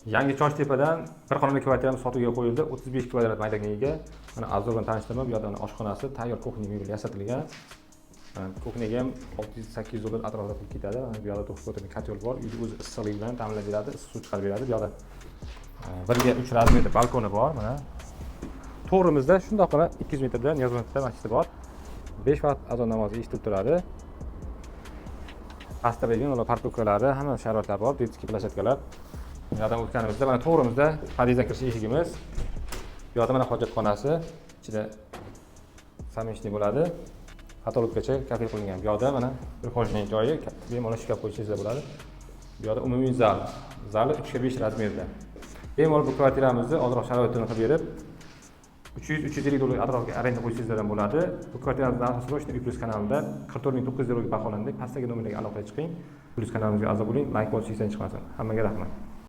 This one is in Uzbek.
Yangi Choshtepadan bir xonali kvartiramiz sotuvga qo'yildi. 35 kvadrat maydonga ega. Mana, обзор bilan tanishtiraman. Bu yoqda mana oshxonasi, tayyor кухня mebel yasatilgan. Mana, кухня ga ham 600-800 dollar atrofida pul ketadi. Mana, bu yoqda двухконтурный котёл bor. Uyni o'zi issiqlik bilan ta'minlab beradi, issiq suv chiqarib beradi. Bu yoqda 1 ga 3 razmerda balkoni bor. Mana, to'g'rimizda shundoqqina 200 metrda Niyozmetda masjidi bor. 5 vaqt azon namozi eshitilib turadi. Pastda bemalol парковка lari, hamma sharoitlar bor, детский площадка lar. Bu yoqdan o'tganimizda, mana, to'g'rimizda podyezddan kirish eshigimiz. Bu yoqda mana hojatxonasi, ichida совмещенный bo'ladi. Потолок gacha kafel qilingan. Bu yoqda mana прихожный joyi, bemalol shkaf qo'yishingizlar bo'ladi. Bu yoqda umumiy zal. Zali 3 ga 5 razmerda. Bemalol bu kvartiramizni ozroq sharoitini qilib berib, 300-350 dollar atrofiga arenda qo'ysangizlar ham bo'ladi. Bu kvartiramizni narxi срочно Uy Plus kanalida 44 900 dollarga baholandi. Pastdagi nomerlarga aloqaga chiqing. Plus kanalimizga a'zo bo'ling, layk bosish esdan chiqmasin. Hammaga rahmat.